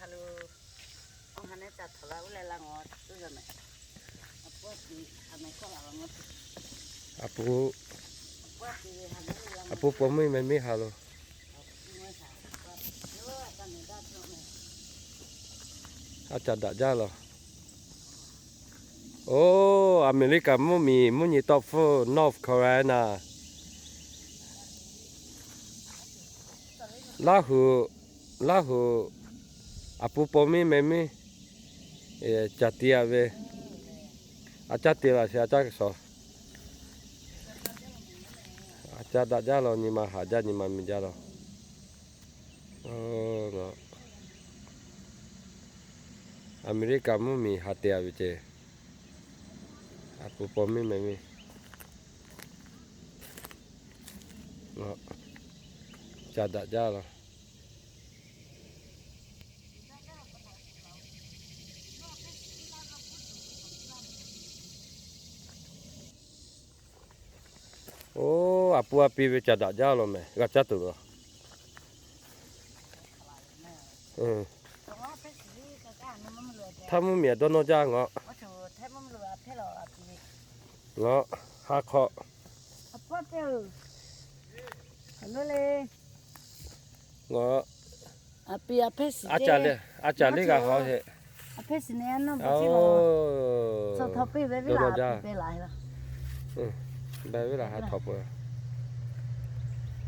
Aˬ pu, aˬ pu paw miˇ meh miˇ ha lo. A caꞈ daꞈ jaˇ law. Oˇ, Aˍmeˍriˆkaˍ mvuhˇmiˬ mvuhˇ nyi tawˆ hpfuhˇ North Carolina. Laˇ hu, Laˇ hu, aˬ pu paw miˇ meh miˇ, caꞈ te a ve, a caˇ te la sheˍ, a caˇ suhˍ. A caꞈ daꞈ jaˇ law, nyi ma haˍ jaˇ, nyi ma miˬ jaˇ law. Aˍmeˍriˆkaˍ mvuhˇmiˬ ha te a ve ceˇ, aˬ pu paw miˇ meh miˇ, caꞈ daꞈ jaˇ law. Oˇ, aˬ pu a pi ve caꞈ daꞈ jaˇ law meh, g'a caˇ tuˬ law. Htaˇ mvuhˇmiˬ a dawˇ nawˇ jaˇ ngaˬ. Ngaˬ ha hk'aw, ngaˬ a caˍ le g'a haw heˆ. Dawˇ nawˇ jaˇ. Baˬ ve laˬ ha htaw peuˬ.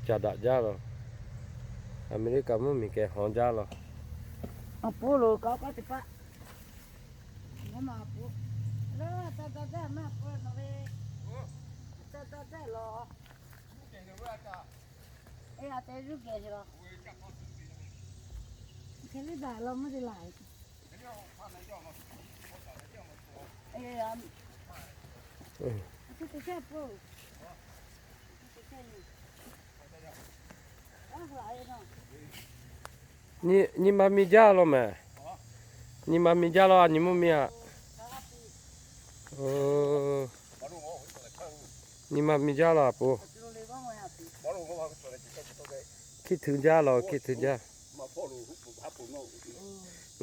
Caꞈ daꞈ jaˇ law. Aˍmeˍriˆkaˍ mvuhˇmiˬ kehˬ haw jaˇ law. Nyi ma miˬ jaˇ law meh. Nyi ma miˬ jaˇ law, a nyi mvuhˇmiˬ a. Nyi ma miˬ jaˇ law aˬ pu. Hkiˇ htui jaˇ law, hkiˇ htui jaˇ.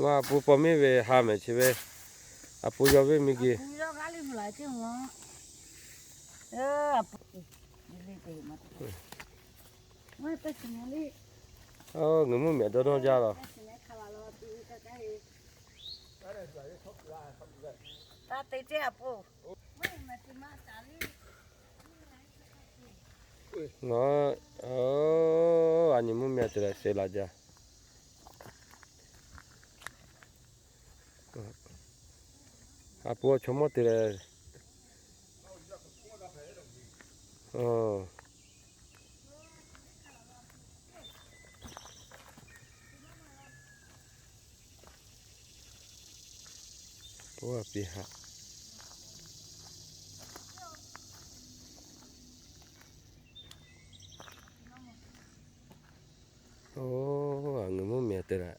Ngaˬ aˬ pu paw miˇ ve ha mehˍ chi ve, aˬ pu yawˇ ve miˬ geh. Ngaˬ mvuhˇmiˬ dawˇ nawˇ jaˇ law. Ngaˬ, a nyi mvuhˇmiˬ te leh se la jaˇ. Aˬ pu chaw mawˇ te leh. Oˇ, a pi haꞈ. Oˇ, a ngaˬ mvuhˇmiˬ te leh.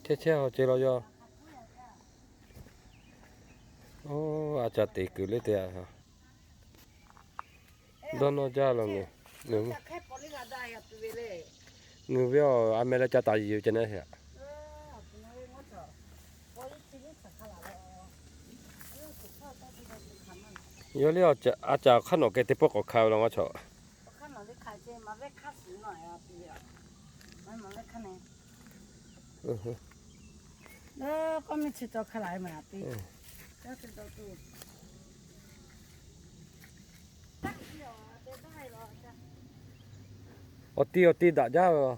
Chehˇ chehˇ haw ce law yaˇ. Oˇ, a caˍ teꞈ kuiˬ le te a. Dawˇ nawˇ jaˇ law meh. Ngaˬ ve awˬ a meh leh ca taˍ yuˬ ceh neˉ heˆ. Yawˇ le a caˍ hk'aˇ nawˬ keh teˇ pawˆ k'awꞈ hkanˍ ve law ngaˇ chaw. Awˬ ti awˬ ti daꞈ jaˇ ve.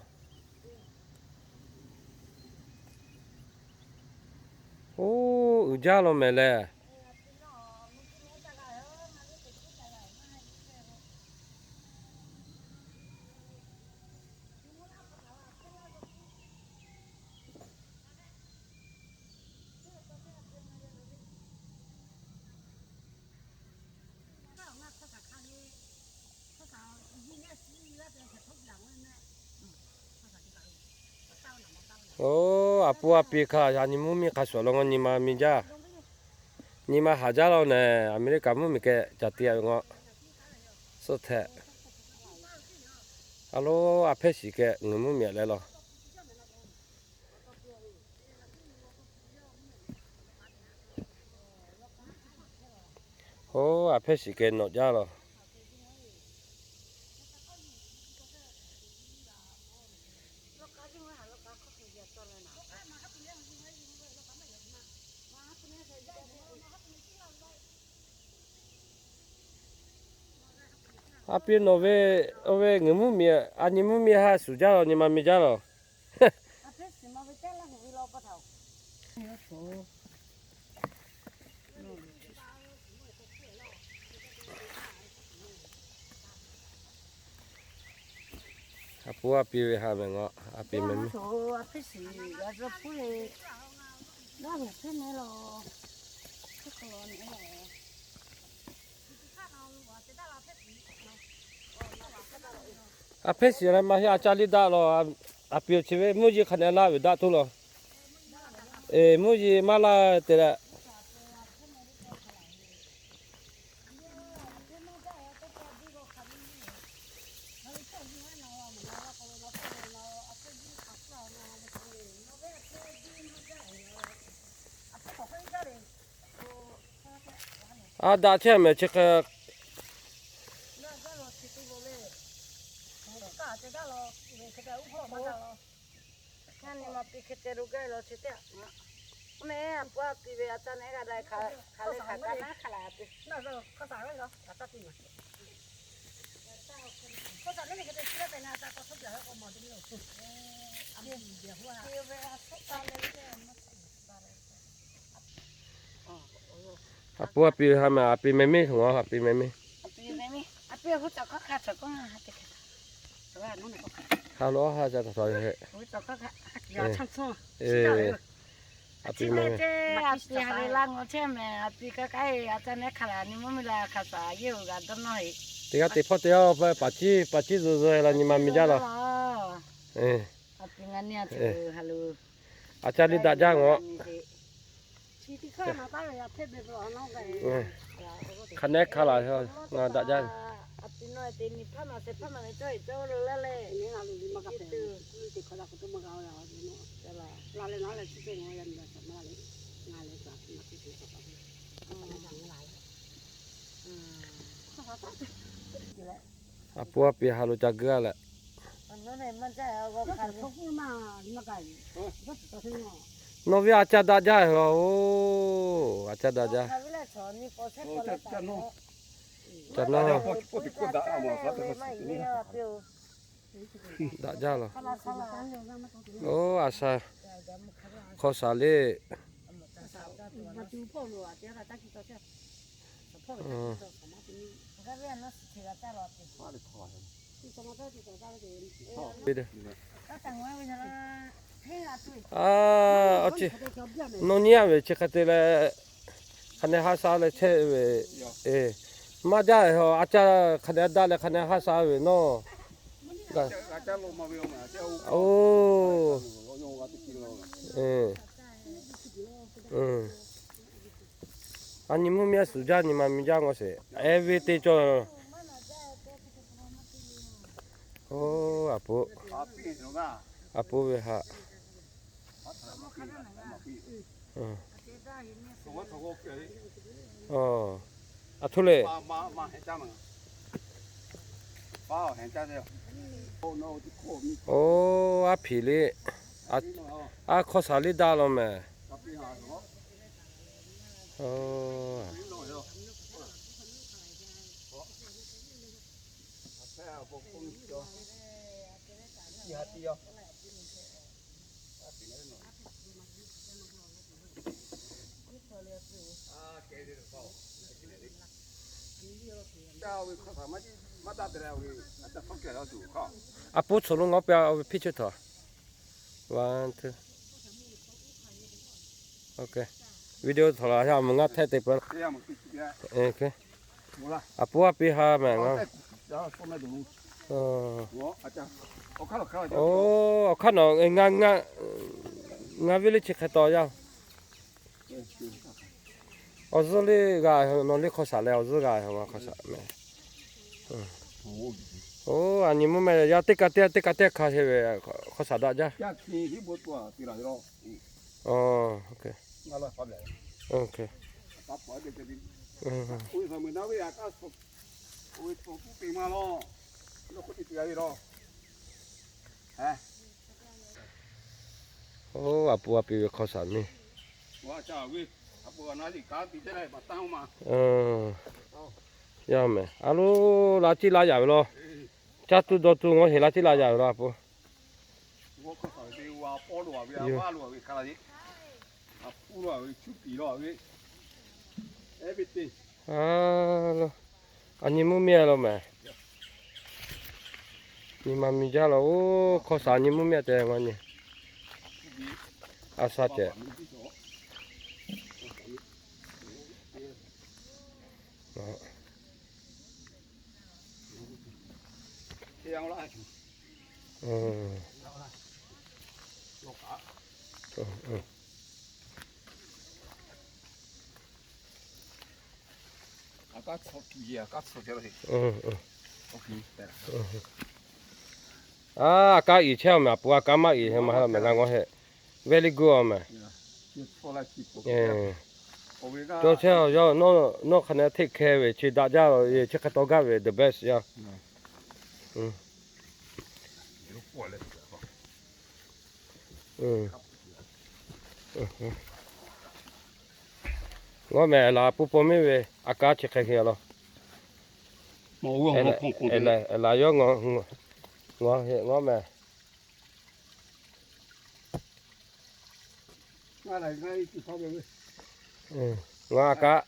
Oˇ, uiˍ jaˇ law mehˍ lehˬ. Oˬ, aˬ pon aˬ pi hk'a a nyi mvuhˇ miˬ hk'a shuˍ law ngaw nyi ma mi jaˇ. Nyi ma haˍ jaˇ law nehˬ, Aˍmeˍriˆkaˍ mvuhˇ miˬ keh caˬ te a ve ngaw. Suhˆ hteꞈ. A lo, a hpehˇ shiˍ keh ngaˬ mvuhˇ miˬ leh law. Oˬ, a hpehˇ shiˍ keh nawꞈ jaˇ law. A pi nawˬ ve, oˇ ve ngaˬ mvuhˇ miˬ, a nyi mvuhˇ miˬ haˉ shuˍ jaˇ law, nyi ma mi jaˇ law. A pon a pi ve ha mehˍ ngaw, a pi mehˍ miˇ. A hpehˇ shiˍ leh maˇ heˆ, a caˇ liˇ daꞈ law. A pi awˬ chi ve mvuhˇ yeˬ hk'a nehˬ laˇ ve daꞈ tuˬ law. Eˬ, mvuhˇ yeˬ maˇ laˇ te leh. A daꞈ chehˇ mehˍ chi hk'e. A pon a pi ha mehˍ, a pi mehˍ miˇ ngaw, a pi mehˍ miˇ. Ha lo ha ca ta ta he. A pi mehˍ miˇ. A pi ha lehˬ laˇ ngaw chehˇ mehˍ, a pi kaˇ kaˇ e a ca nehˉ hk'a laˬ nyi mvuhˇ miˬ la hk'a shaˍ yeˇ uˬ g'a dawˇ nawˇ heˆ. Teˇ g'aˇ teˇ hpawˇ teˇ g'aˇ paˍ ciˉ paˍ ciˉ zuhˬ zuhˬ e la nyi ma mi jaˇ law. A ca liˇ daꞈ jaˇ ngaw. Hk'a nehˉ hk'a laˬ ngaˬ daꞈ jaˇ. A pon a pi ha lo ca geuˆ a leh. Nawˬ ve a ca daꞈ jaˇ oˬ, a ca daꞈ jaˇ. Ca nawˇ. Daꞈ jaˇ law. Oˬ, a sha hk'aw shaˍ le. Nawˬ nyi a ve chi hk'e te leh, hk'a nehˉ haˉ sha leh chehˇ ve, maˇ jaˇ ve haw, a ca hk'a nehˉ daꞈ leh hk'a nehˉ haˉ sha ve nawˬ. Oˬ. A nyi mvuhˇ miˬ a shuˍ jaˇ nyi ma mi jaˇ ngaw sheˍ. E ve te cawˬ. Oˬ, a pon, a pon ve haꞈ. A htoˇ le. Oˬ, a hpiˍ le. A hk'aw shaˍ liˇ daꞈ law mehˍ. A pon tcuh lo ngaˬ hui pe a ve hpiˇ chehˇ htawˇ. One, two. Video htawˇ la a mvuhˇ ngaˇ htehˆ te peuˬ. A pon a pi ha mehˍ ngaˬ. Oˬ, awˬ hk'aˇ nawˬ ngaˬ ngaˇ. Ngaˬ ve le chi hk'e taw yaˇ. Awˬ zuhˇ le g'a, nawˬ le hk'aw shaˍ leh awˬ zuhˇ g'a, hk'aw shaˍ meh. Oˇ, a nyi mvuhˇ meh yaˇ teˇ kaꞈ teˇ, teˇ kaꞈ teˇ hk'a hk'e ve hk'aw shaˍ daꞈ jaˇ. Oˇ, a pu a pi ve hk'aw shaˍ miˇ. Yaˇ meh, a loˉ la ciˉ la yaꞈ ve law. Caˇ tuˬ dawˇ tuˬ ngaw heˍ la ciˉ la yaꞈ ve law a pu. A, a nyi mvuhˇ miˇ a law meh. Nyi ma miˬ jaˇ law oˬ, hk'aw shaˍ nyi mvuhˇ miˇ a te ngaw nyi. A sha ceh. A, a kaˉ iˍ chehˇ a meh, a pu a kaˉ maˇ iˍ heh ma heh meh, ngaˬ ngaw heh. Very good a meh. Cawˇ chehˇ a, yawˇ nawˬ hk'a ne take care ve chi daꞈ jaˇ ve, chi hk'e taw gaˇ ve the best yaˇ. Ngaw meh, laˬ pu paw miˇ ve a kaˉ chi hk'e hk'e a law. Laˬ yawˇ ngaw, ngaw meh. Ngaˬ a kaˉ,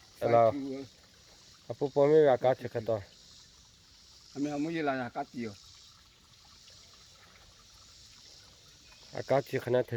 a pu paw miˇ ve a kaˉ chi hk'e taw. A kaˉ chi hk'e ne te